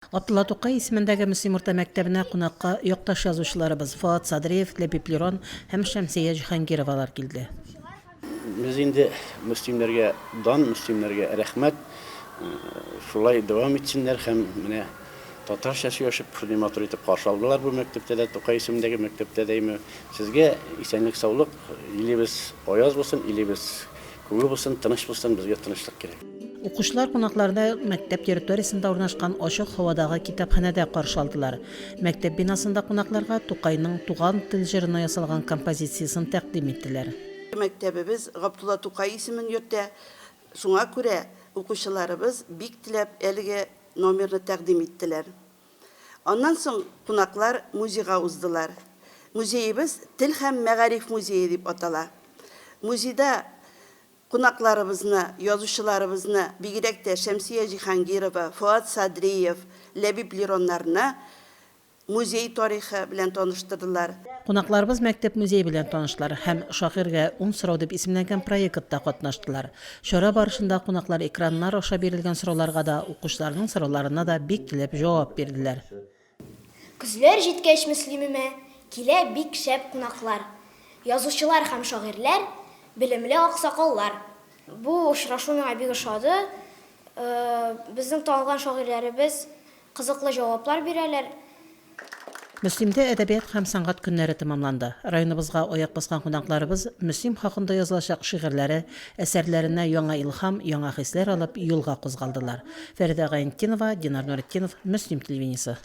Габдулла Тукай исемендәге Мөслим урта мәктәбенә кунакка якташ язучыларыбыз Фоат Садриев, Ләбиб Лерон һәм Шәмсия Җиһангировалар килде. Без инде мөслимнәргә дан, мөслимнәргә рәхмәт. Шулай дәвам итсеннәр һәм менә татарча сөйләшеп, шундый матур итеп каршы алдылар бу мәктәптә дә, Тукай исемендәге мәктәптә дә. Сезгә исәнлек-саулык, илебез аяз булсын, илебез Күге булсын, тыныч булсын, безгә тынычлык кирәк. Укучылар кунакларны мәктәп территориясендә урнашкан ачык һавадагы китапханәдә каршы алдылар. Мәктәп бинасында кунакларга Тукайның Туган тел җырына ясалган композициясен тәкъдим иттеләр. Мәктәбебез Габдулла Тукай исемен йөртә, шуңа күрә укучыларыбыз бик теләп әлеге номерны тәкъдим иттеләр. Аннан соң кунаклар музейга уздылар. Музеебыз Тел һәм мәгариф музее дип атала. Музейда кунакларыбызны, язучыларыбызны, бигрәк тә Шәмсия Җиһангирова, Фоат Садриев, Ләбиб Лероннарны музей тарихы белән таныштырдылар. Кунакларыбыз мәктәп музее белән таныштылар һәм Шагыйрьгә ун сорау дип исемләнгән проектта катнаштылар. Чара барышында кунаклар экраннар аша бирелгән сорауларга да, укучыларның сорауларына да бик теләп җавап бирделәр. Көзләр җиткәч Мөслимемә килә бик шәп кунаклар, язучылар һәм шагыйрьләр, белемле аксакаллар. Бу очрашу миңа бик ошады. Безнең танылган шагыйрьләребез кызыклы җаваплар бирәләр. Мөслимдә әдәбият һәм сәнгать көннәре тәмамланды. Районыбызга аяк баскан кунакларыбыз Мөслим хакында язылачак шигырьләре, әсәрләренә яңа илһам, яңа хисләр алып юлга кузгалдылар. Фәридә Гайнетдинова, Динар Нуретдинов, Мөслим телевидениесе.